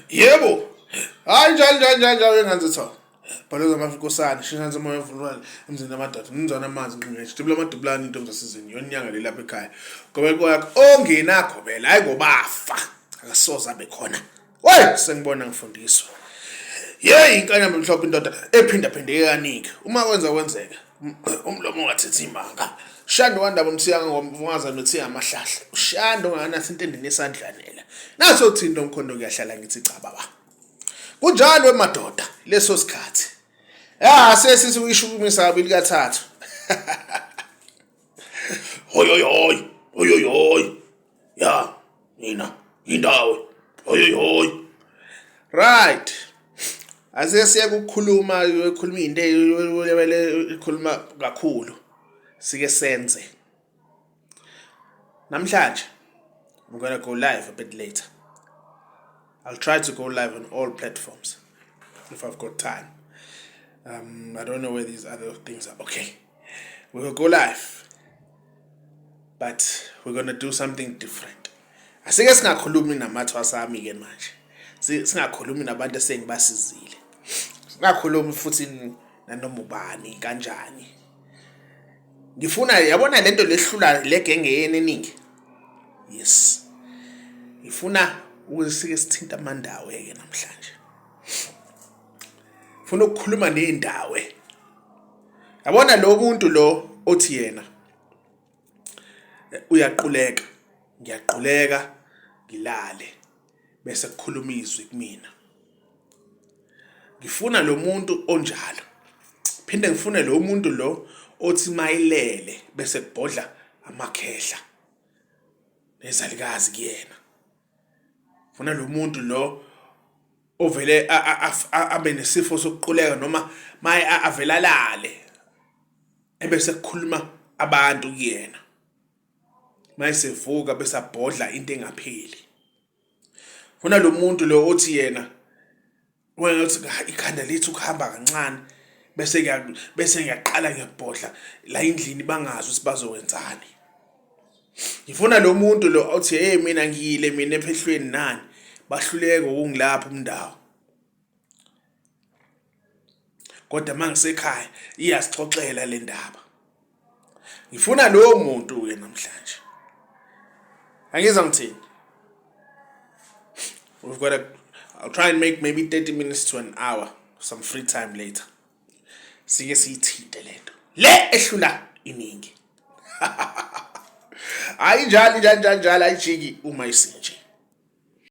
Yebo. Hayi, njalo njalo njalo njalo enganze tho. Bhaloza amafikosana, shishanze umoya ovulwa emzini amadoda, mnumzane amanzi ngqingqeshe, dubula amadubulane into zasizini, yona inyanga le lapha ekhaya. Gobela kwakho ongenagobela, hayi ngobafa. Akasoze abe khona. Wey, sengibona ngifundiswa. Yeyi, inkanyamba emhlophe indoda ephindaphindeke kaningi. Uma kwenza kwenzeka, umlomo ungathethi imanga. Shando wandaba umthiyanga ngomvungaza nothiya amahlahla. Ushando nganathi into endinesandlanela. Naso thinto umkhondo kuyahlala ngithi cha baba. Kunjalo emadoda leso sikhathi. Ya sesithi uyishukumisa kabili kathathu. Hoy hoy hoy, hoy hoy hoy. Ya, mina indawo. Hoy hoy hoy. Right. Ase siye ukukhuluma, ikhuluma into ikhuluma kakhulu. Sike senze. Namhlanje I'm going to go live a bit later. I'll try to go live on all platforms if I've got time. I don't know where these other things are. Okay. We will go live. But we're going to do something different. Asike singakhulumi namathwasa ami ke manje. Singakhulumi nabantu esengibasizile. Singakhulumi futhi nanoma ubani kanjani. Ngifuna yabona lento lehlula legenge yeni eningi. Yes. Ngifuna ukuthi sithinta amandawo ke namhlanje. Ngifuna ukukhuluma nezindawo. Yabona lo muntu lo othi yena uyaquleka, ngiyaquleka ngilale bese kukhuluma izwi kumina. Ngifuna lo muntu onjalo. Phinde ngifune lo muntu lo othi mayilele bese kubhodla amakhehla nezalukazi kuyena. Ngifuna lo muntu lo ovele abe nesifo sokuquleka noma maye avele alale ebese kukhuluma abantu kuyena. Mayesevuka bese abhodla into engapheli. Funa lo muntu lo othi yena wena uthi ikhanda lithi ukuhamba kancane bese bese ngiyaqala ngiyabhodla la endlini bangazi ukuthi bazokwenzani. Ngifuna lo muntu lo othi hey, mina ngiyile mina ephehlweni nani bahluleke ukungilapha umndawo. Kodwa mangisekhaya iyasixoxela le ndaba. Ngifuna lowo muntu ke namhlanje. Angizwa ngithini? We've got a I'll try and make maybe 30 minutes to an hour some free time later. Sike siyithinte lento. Le ehlula iningi. Hayi njalo njalo njalo njalo, ayijiki uma isinje.